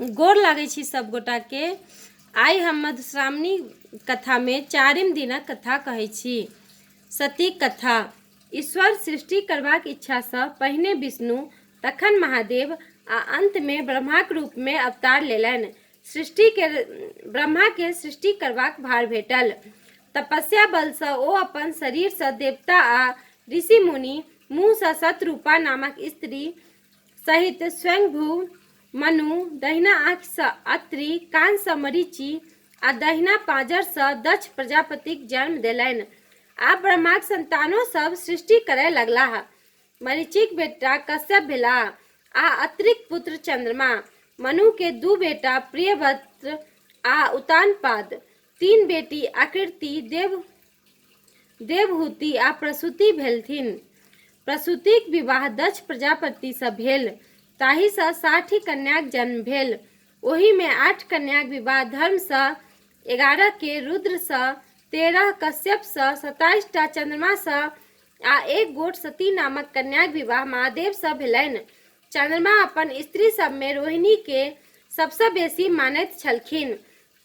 गोर लागै छी सब गोटाके। आइ हम मधुश्रावणी कथामे चारिम दिनक कथा कहै छी। सतीक कथा। ईश्वर सृष्टि करबाक इच्छासँ पहिने विष्णु, तखन महादेव आ अन्तमे ब्रह्माक रूपमे अवतार लेलनि। सृष्टिके ब्रह्माके सृष्टि करबाक भार भेटल। तपस्या बलसँ ओ अपन शरीरसँ देवता आ ऋषि-मुनि, मुँहसँ शतरूपा नामक स्त्री सहित स्वयंभू मनु, दहिना आँखिसँ अत्रि, कानसँ मरीचि आ दहिना पाँजरसँ दक्ष प्रजापतिक जन्म देलनि। आब ब्रह्माक संतानो सभ सृष्टि करय लगलाह। मरीचिक बेटा कश्यप भेलाह आ अत्रिक पुत्र चन्द्रमा। मनुके दू बेटा प्रियव्रत आ उत्तानपाद, तीन बेटी आकृति, देवहूति आ प्रसूति भेलथिन। प्रसूतिक विवाह दक्ष प्रजापतिसँ भेल। ताहिसँ 60 कन्याक जन्म भेल। ओहिमे 8 कन्याक विवाह धर्मसँ, 11 के रुद्रसँ, 13 कश्यपसँ, 27 टा चन्द्रमासँ आ एक गोट सती नामक कन्याक विवाह महादेवसँ भेलनि। चन्द्रमा अपन स्त्री सभमे रोहिणीकेँ सभसँ बेसी मानैत छलखिन।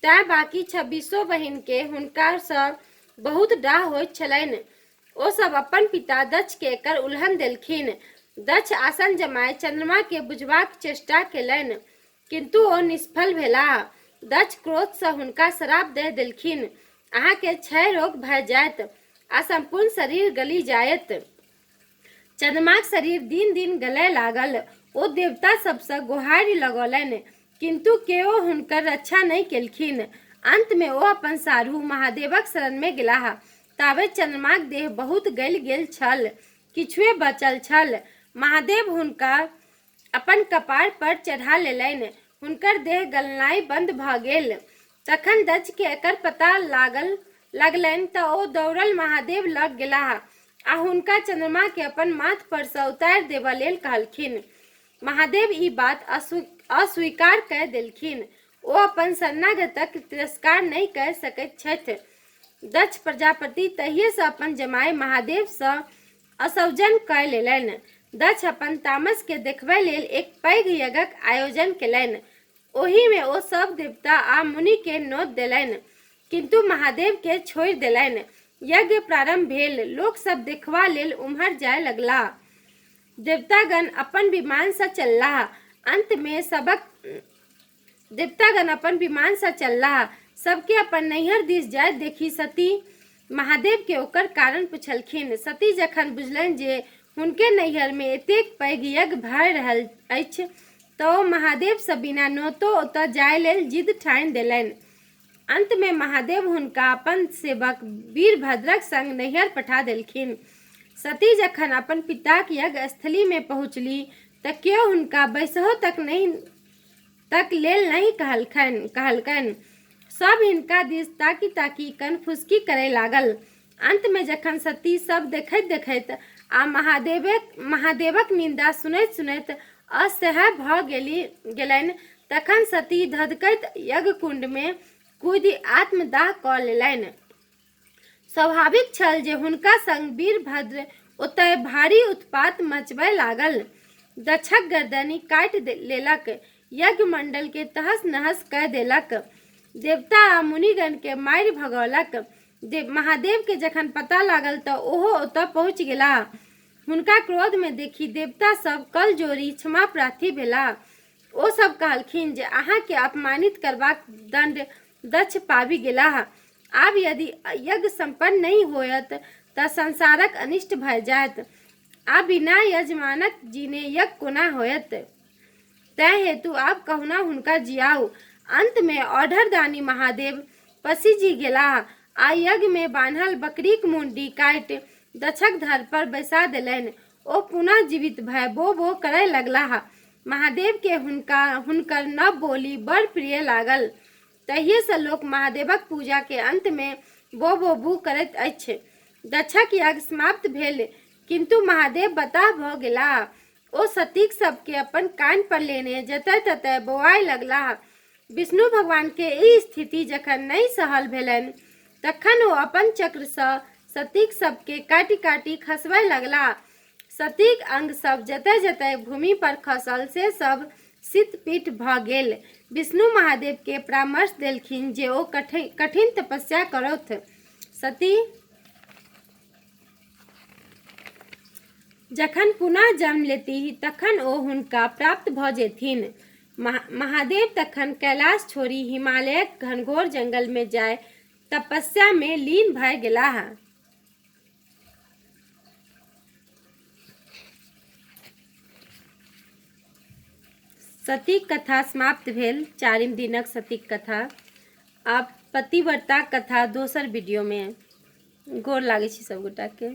तैँ बाँकी छब्बीसो बहिनकेँ हुनकासँ बहुत डाह होइत छलनि। ओ सभ अपन पिता दक्षकेँ एकर उलहन देलखिन। दक्ष आसन जमाय चन्द्रमाकेँ बुझबाक चेष्टा केलनि, किन्तु ओ निष्फल भेलाह। दक्ष क्रोधसँ हुनका श्राप दए देलखिन, अहाँकेँ क्षय रोग भए जाएत आ सम्पूर्ण शरीर गलि जाएत। चन्द्रमाक शरीर दिन-दिन गलय लागल। ओ देवता सभसँ गोहारि लगौलनि, किन्तु केओ हुनकर रक्षा नहि केलखिन। अन्तमे ओ अपन साढ़ू महादेवक शरणमे गेलाह। ताबे चन्द्रमाक देह बहुत गलि गेल छल। किछुए बचल छल। महादेव हुनका अपन कपार पर चढ़ा लेलनि। हुनकर देह गलनाइ बन्द भऽ गेल। तखन दक्षकेँ एकर पता लागलनि तँ ओ दौड़ल महादेव लग गेलाह आ हुनका चन्द्रमाकेँ अपन माथ परसँ उतारि देबऽ लेल कहलखिन। महादेव ई बात अस्वीकार कए देलखिन। ओ अपन शरणागतक तिरस्कार नहि कए सकैत छथि। दक्ष प्रजापति तहिएसँ अपन जमाय महादेवसँ असौजन कए लेलनि। दक्ष अपन तामसकेँ देखबय लेल एक पैघ यज्ञक आयोजन केलनि। ओहिमे ओ सभ देवता आ मुनिकेँ नोत देलनि, किन्तु महादेवकेँ छोड़ि देलनि। यज्ञ प्रारम्भ भेल। लोक सभ देखबा लेल ओम्हर जाय लगलाह। देवतागण अपन विमानसँ चललाह। अन्तमे सबक देवतागण अपन विमानसँ चललाह। सभकेँ अपन नैहर दिस जाइत देखि सती महादेवकेँ ओकर कारण पुछलखिन। सती जखन बुझलनि जे हुनके नैहरमे एतेक पैघ यज्ञ भए रहल अछि तँ ओ महादेवसँ बिना नोतो ओतए जाए लेल जिद ठानि देलनि। अन्तमे महादेव हुनका अपन सेवक वीरभद्रक संग नैहर पठा देलखिन। सती जखन अपन पिताक यज्ञस्थलीमे पहुँचली तँ केओ हुनका बैसहो तक नहि तक लेल नहि कहलकनि। सभ हिनका दिस ताकि-ताकि कनफुसकी करय लागल। अन्तमे जखन सती सभ देखैत-देखैत आ महादेवक निन्दा सुनैत-सुनैत असह्य भऽ गेलनि तखन सती धधकैत यज्ञकुण्डमे कूदि आत्मदाह कऽ लेलनि। स्वाभाविक छल जे हुनका संग वीरभद्र ओतय भारी उत्पात मचबय लागल। दक्षक गरदनि काटि लेलक। यज्ञमंडल के तहस-नहस कय देलक। देवता आ मुनिगण के मारि भगौलक। महादेव के जखन पता लागल त ओहो ओतय पहुँचि गेलाह। हुनका क्रोध मे देखि देवता सब कल जोड़ि क्षमाप्रार्थी भेलाह। ओ सब कहलखिन जे अहाँ के अपमानित करबाक दंड दक्ष पाबि गेलाह। आब यदि यज्ञ सम्पन्न नहि होयत तऽ संसारक अनिष्ट भए जायत आ बिना यजमानक जीने यज्ञ कोना होयत? तैं हेतु आब कहुना हुनका जियाउ। अन्तमे औढरदानी महादेव पसिझि गेलाह आ यज्ञमे बान्हल बकरीक मुण्डी काटि दक्षक धड़ पर बैसा देलनि। ओ पुनः जीवित भए बो-बो करय लगलाह। महादेवकेँ हुनकर नव बोली बड़ प्रिय लागल। तहिएसँ लोक महादेवक पूजाके अन्तमे बो-बो-बू करैत अछि। दक्षक यज्ञ समाप्त भेल, किन्तु महादेव बताह भऽ गेलाह। ओ सतीक सबके अपन कान्ह पर लेने जतय-ततय बौआय लगलाह। विष्णु भगवानके ई स्थिति जखन नहि सहल भेलनि तखन ओ अपन चक्रसँ सतीक सबके काटि-काटि खसबय लगलाह। सतीक अंग सब जतय-जतय भूमि पर खसल से सब सिद्धपीठ भऽ गेल। विष्णु महादेवकेँ परामर्श देलखिन जे ओ कठिन तपस्या करौथ। सती जखन पुनः जन्म लेतीह तखन ओ हुनका प्राप्त भऽ जेथिन। महादेव तखन कैलाश छोड़ि हिमालयक घनघोर जंगलमे जाय तपस्यामे लीन भए गेलाह। सतीक कथा समाप्त भेल। चारिम दिनक सतीक कथा। आब पतिव्रताक कथा दोसर वीडियोमे। गोर लागै छी सभगोटाके।